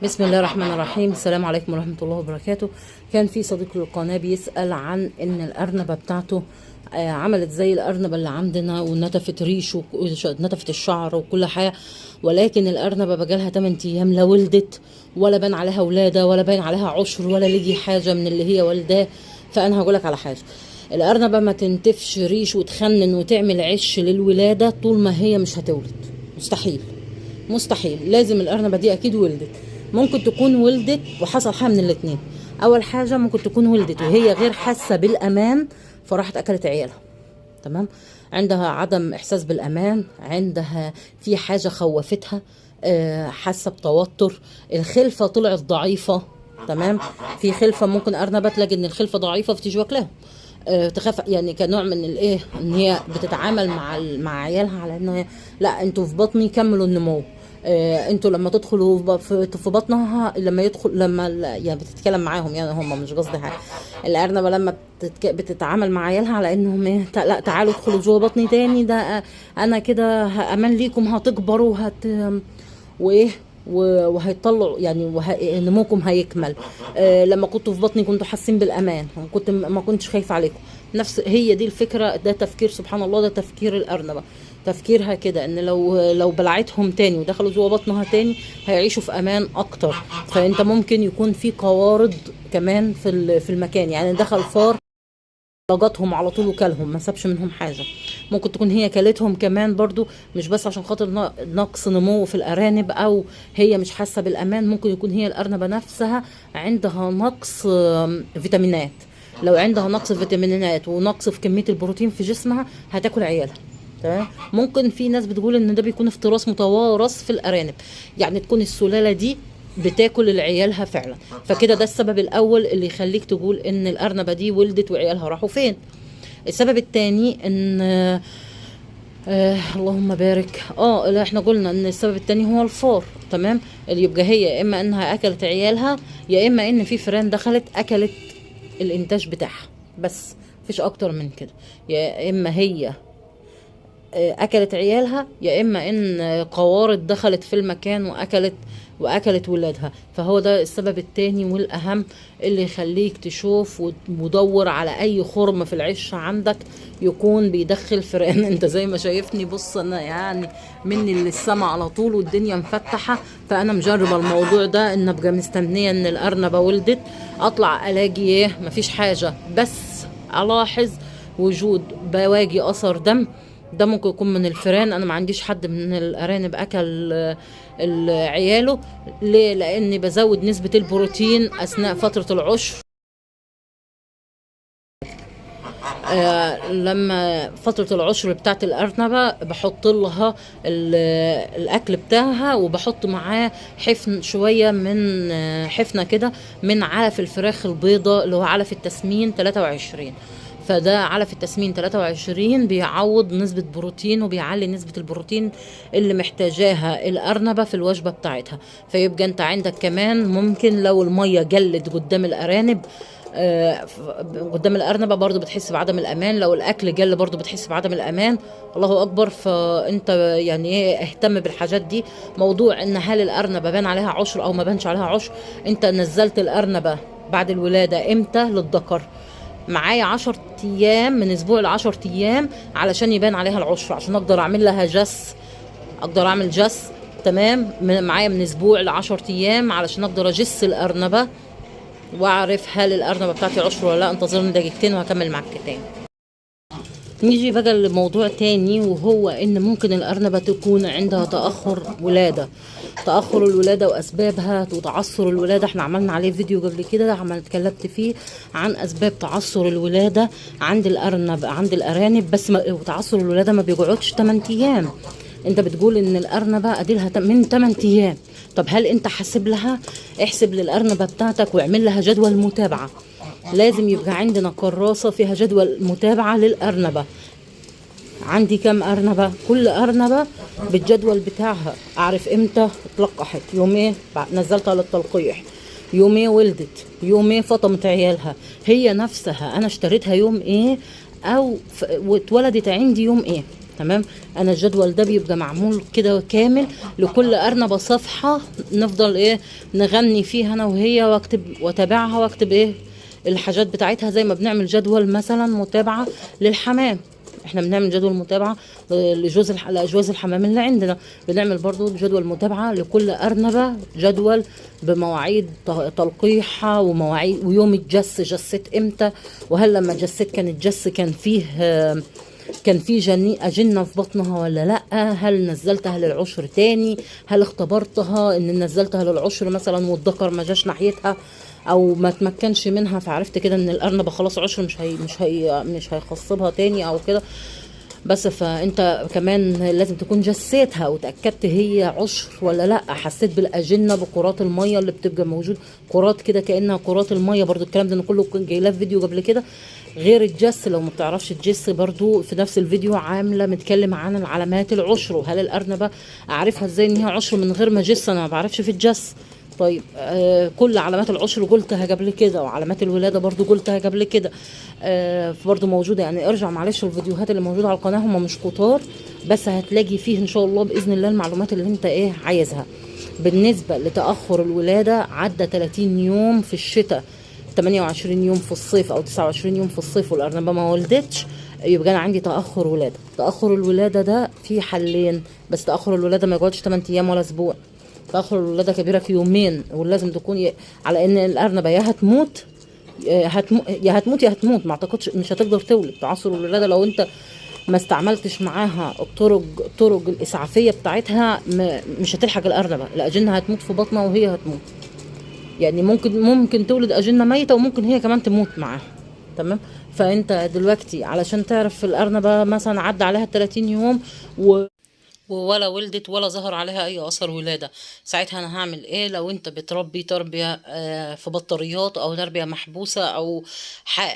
بسم الله الرحمن الرحيم. السلام عليكم ورحمة الله وبركاته. كان في صديق للقناة بيسأل عن ان الارنبة بتاعته عملت زي الارنبة اللي عندنا ونتفت ريش ونتفت الشعر وكل حاجة، ولكن الارنبة بقالها 8 ايام لا ولدت ولا بان عليها ولادة ولا بان عليها عشر ولا لقي حاجة من اللي هي والداه. فانا هقولك على حاجة، الارنبة ما تنتفش ريش وتخنن وتعمل عش للولادة طول ما هي مش هتولد، مستحيل مستحيل. لازم الارنبه دي اكيد ولدت. ممكن تكون ولدت وحصل حاجة من الاتنين. اول حاجة ممكن تكون ولدت وهي غير حاسه بالامان فراحت اكلت عيالها، تمام، عندها عدم احساس بالامان، عندها في حاجة خوفتها، حاسه بتوتر، الخلفة طلعت ضعيفة، تمام. في خلفه ممكن ارنبه تلاقي ان الخلفة ضعيفة فتيجي واكلاها، تخاف، يعني كنوع من الايه ان هي بتتعامل مع عيالها على انه لا انتوا في بطني كملوا النمو، انتوا لما تدخلوا في بطنها، لما يدخل لما يعني بتتكلم معاهم، يعني هم مش قصدي حاجة، الارنبه لما بتتعامل مع عيالها على انهم ايه، لا تعالوا ادخلوا جوه بطني تاني، ده انا كده امان ليكم، هتكبروا وايه وهيطلعوا يعني نموكم هيكمل. لما كنتوا في بطني كنتوا حاسين بالامان، كنت ما كنتش خايفة عليكم. نفس هي دي الفكرة، ده تفكير سبحان الله، ده تفكير الارنبه، تفكيرها كده ان لو بلعتهم تاني ودخلوا جوه بطنها تاني هيعيشوا في امان اكتر. فانت ممكن يكون في قوارض كمان في المكان، يعني دخل فار لقطهم على طول وكلهم، ما سابش منهم حاجة. ممكن تكون هي كلتهم كمان برضو، مش بس عشان خاطر نقص نمو في الارانب او هي مش حاسه بالامان، ممكن يكون هي الارنبه نفسها عندها نقص فيتامينات. لو عندها نقص فيتامينات ونقص في كمية البروتين في جسمها هتاكل عيالها، تمام. ممكن في ناس بتقول ان ده بيكون افتراس متوارث في الارانب، يعني تكون السلالة دي بتاكل العيالها فعلا. فكده ده السبب الاول اللي يخليك تقول ان الارنبه دي ولدت وعيالها راحوا فين. السبب الثاني ان اللهم بارك، لا احنا قلنا ان السبب الثاني هو الفار، تمام، اللي يبقى هي يا اما انها اكلت عيالها يا اما ان في فئران دخلت اكلت الانتاج بتاعها، بس مفيش اكتر من كده. يا اما هي اكلت عيالها يا اما ان قوارض دخلت في المكان واكلت ولادها. فهو ده السبب التاني والاهم اللي يخليك تشوف ودور على اي خرم في العش عندك يكون بيدخل فئران. انت زي ما شايفني، بص انا يعني مني للسما على طول والدنيا مفتحة، فانا مجربه الموضوع ده ان ابقى مستنيه ان الارنبه ولدت اطلع الاقي ايه، مفيش حاجة، بس الاحظ وجود بواقي اثر دم. ده ممكن يكون من الفئران. انا ما عنديش حد من الارانب اكل عياله. ليه؟ لاني بزود نسبة البروتين اثناء فترة العشر. لما فترة العشر بتاعت الأرنبة بحط لها الأكل بتاعها، وبحط معاه حفن شوية من حفنة كده من علف الفراخ البيضة اللي هو علف التسمين 23. فده علف التسمين 23 بيعوض نسبة بروتين وبيعلي نسبة البروتين اللي محتاجاها الأرنبة في الوجبة بتاعتها. فيبقى انت عندك كمان ممكن لو المية جلت قدام الأرانب، قدام الأرنبة برضو بتحس بعدم الأمان، لو الأكل جل برضو بتحس بعدم الأمان. الله أكبر. فأنت يعني إيه، اهتم بالحاجات دي. موضوع إن هل الأرنبة بان عليها عشر أو ما بانش عليها عشر، أنت نزلت الأرنبة بعد الولادة إمتى للذكر؟ معايا 10 أيام، من أسبوع ل10 أيام علشان يبان عليها العشر، عشان أقدر أعمل لها جس، أقدر أعمل جس، تمام. معايا من أسبوع ل10 أيام علشان أقدر أجس الأرنبة واعرف هل الارنبه بتاعتي عشر ولا لا. انتظرني دقيقتين وهكمل معاك تاني. نيجي بقى لموضوع تاني، وهو ان ممكن الارنبه تكون عندها تاخر ولاده. تاخر الولادة واسبابها وتعثر الولادة، احنا عملنا عليه فيديو قبل كده، اتكلمت فيه عن اسباب تعثر الولادة عند الارنب، عند الارانب. بس وتعثر الولادة ما بيقعدش 8 ايام. انت بتقول ان الارنبه اديلها من 8 ايام، طب هل انت حاسب لها؟ احسب للارنبه بتاعتك واعمل لها جدول متابعه. لازم يبقى عندنا كراسة فيها جدول متابعه للارنبه. عندي كام ارنبه؟ كل ارنبه بالجدول بتاعها، اعرف امتى اتلقحت، يوم ايه نزلتها للتلقيح، يوم ايه ولدت، يوم ايه فطمت عيالها، هي نفسها انا اشتريتها يوم ايه او واتولدت عندي يوم ايه. تمام. انا الجدول ده بيبقى معمول كده كامل لكل ارنبه صفحة، نفضل ايه نغني فيها انا وهي، واكتب واتابعها واكتب ايه الحاجات بتاعتها، زي ما بنعمل جدول مثلا متابعه للحمام. احنا بنعمل جدول متابعه لاجواز الحمام اللي عندنا، بنعمل برضو جدول متابعه لكل ارنبه، جدول بمواعيد تلقيحها ومواعيد ويوم الجس، جست امتى، وهل لما جست كان الجس كان فيه أجنة في بطنها ولا لأ، هل نزلتها للعشر تاني، هل اختبرتها ان نزلتها للعشر مثلا والذكر ما جاش ناحيتها او ما تمكنش منها، فعرفت كده ان الارنبه خلاص عشر مش هيخصبها تاني او كده. بس فانت كمان لازم تكون جسيتها وتاكدت هي عشر ولا لا، حسيت بالاجنه بكرات المية اللي بتبقى موجود، كرات كده كانها كرات المية، برضو الكلام ده انا كله كنت جايلاه في فيديو قبل كده. غير الجس، لو ما بتعرفش تجس برضو في نفس الفيديو عامله متكلم عن العلامات العشر، وهل الارنبه اعرفها ازاي ان هي عشر من غير ما جس، انا ما بعرفش في الجس. طيب كل علامات العشر قلتها قبل كده، وعلامات الولادة برضو قلتها قبل كده، برضو موجودة. يعني ارجع معلش الفيديوهات اللي موجودة على القناة، هم مش كتار بس هتلاقي فيه ان شاء الله باذن الله المعلومات اللي انت ايه عايزها. بالنسبة لتاخر الولادة، عدى 30 يوم في الشتاء، 28 يوم في الصيف او 29 يوم في الصيف والارنبه ما ولدتش، يبقى انا عندي تاخر ولاده. تاخر الولادة ده في حلين بس، تاخر الولادة ما يقعدش 8 ايام ولا اسبوع، تاخر الولادة كبيرة في يومين، ولازم تكون على ان الارنبه يا هتموت يا هتموت يا هتموت، ما اعتقدش مش هتقدر تولد. تعثر الولادة لو انت ما استعملتش معاها الطرق الاسعافيه بتاعتها، مش هتلحق الارنبه، الاجنة هتموت في بطنها وهي هتموت. يعني ممكن تولد اجنه ميته، وممكن هي كمان تموت معاها. تمام. فانت دلوقتي علشان تعرف الارنبه مثلا عدى عليها 30 يوم ولا ولدت ولا ظهر عليها اي اثر ولاده، ساعتها انا هعمل ايه؟ لو انت بتربي تربيه في بطاريات او تربيه محبوسة او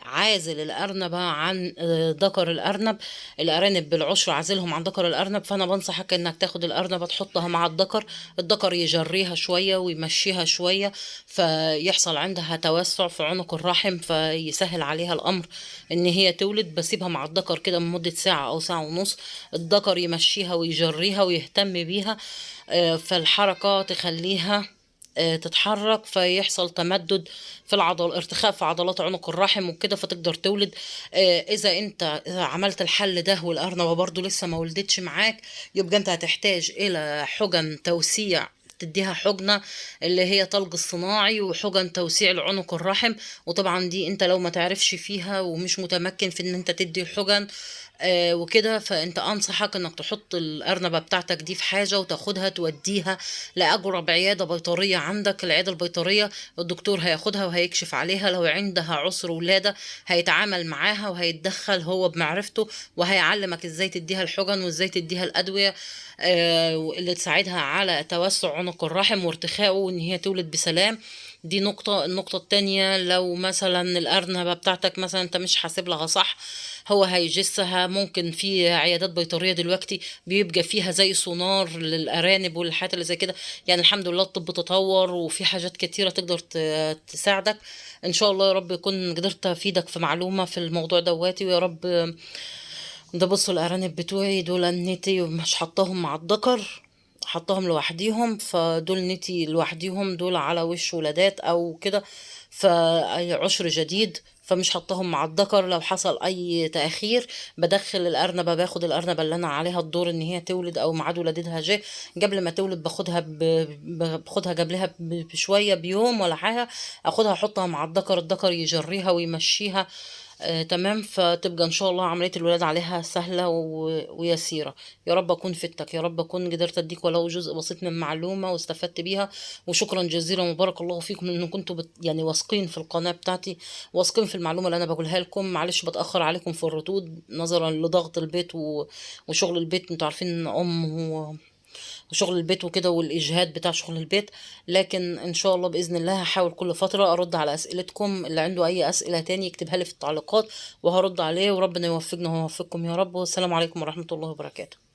عازل الارنبه عن ذكر الارنب، الارانب بالعشر عازلهم عن ذكر الارنب، فانا بنصحك انك تاخد الارنبه تحطها مع الذكر، الذكر يجريها شوية ويمشيها شوية، فيحصل عندها توسع في عنق الرحم، فيسهل عليها الامر ان هي تولد. بسيبها مع الذكر كده من مده ساعة او ساعة ونص، الذكر يمشيها ويجريها ويهتم بيها، فالحركة تخليها تتحرك، فيحصل تمدد في العضل، ارتخاء في عضلات عنق الرحم وكده، فتقدر تولد. اذا انت عملت الحل ده والارنبة برضو لسه ما ولدتش معاك، يبقى انت هتحتاج الى حقن توسيع، تديها حقنة اللي هي طلق الصناعي وحقن توسيع العنق الرحم. وطبعا دي انت لو ما تعرفش فيها ومش متمكن في ان انت تدي الحقن وكده، فانت انصحك انك تحط الارنبة بتاعتك دي في حاجة وتاخدها توديها لاقرب عيادة بيطرية عندك. العيادة البيطرية الدكتور هياخدها وهيكشف عليها، لو عندها عسر ولادة هيتعامل معاها وهيتدخل هو بمعرفته، وهيعلمك ازاي تديها الحقن وازاي تديها الادوية اللي تساعدها على توسع عنق الرحم وارتخائه وان هي تولد بسلام. دي نقطة. النقطة التانية، لو مثلا الأرنبة بتاعتك مثلا انت مش حاسب لها صح، هو هيجسها. ممكن في عيادات بيطرية دلوقتي بيبقى فيها زي سونار للأرانب والحاجات اللي زي كده. يعني الحمد لله الطب تطور وفي حاجات كتيرة تقدر تساعدك. ان شاء الله يا رب يكون قدرت افيدك في معلومة في الموضوع دواتي، ويا رب. ده بصوا الأرانب بتوعي دول النتي مش حطاهم مع الذكر، حطاهم لوحديهم، فدول نتي لوحديهم، دول على وش ولادات او كده، فعشر جديد، فمش حطاهم مع الذكر. لو حصل اي تاخير بدخل الارنبه، باخد الارنبه اللي انا عليها الدور ان هي تولد او ميعاد ولادتها جه، قبل ما تولد باخدها باخدها قبلها بشوية، بيوم ولا حاجة، اخدها احطها مع الذكر، الذكر يجريها ويمشيها. تمام. فتبقى ان شاء الله عملية الولادة عليها سهلة ويسيرة. يا رب اكون فدتك، يا رب اكون قدرت اديك ولو جزء بسيط من معلومة واستفدت بيها. وشكرا جزيلا وبارك الله فيكم ان كنتوا يعني واثقين في القناة بتاعتي، واثقين في المعلومة اللي انا بقولها لكم. معلش بتأخر عليكم في الردود نظرا لضغط البيت وشغل البيت، انتوا عارفين ان ام هو وشغل البيت وكده والاجهاد بتاع شغل البيت. لكن ان شاء الله باذن الله هحاول كل فترة ارد على اسئلتكم. اللي عنده اي اسئلة تاني يكتبها لي في التعليقات وهرد عليه، وربنا يوفقنا ويوفقكم يا رب. والسلام عليكم ورحمة الله وبركاته.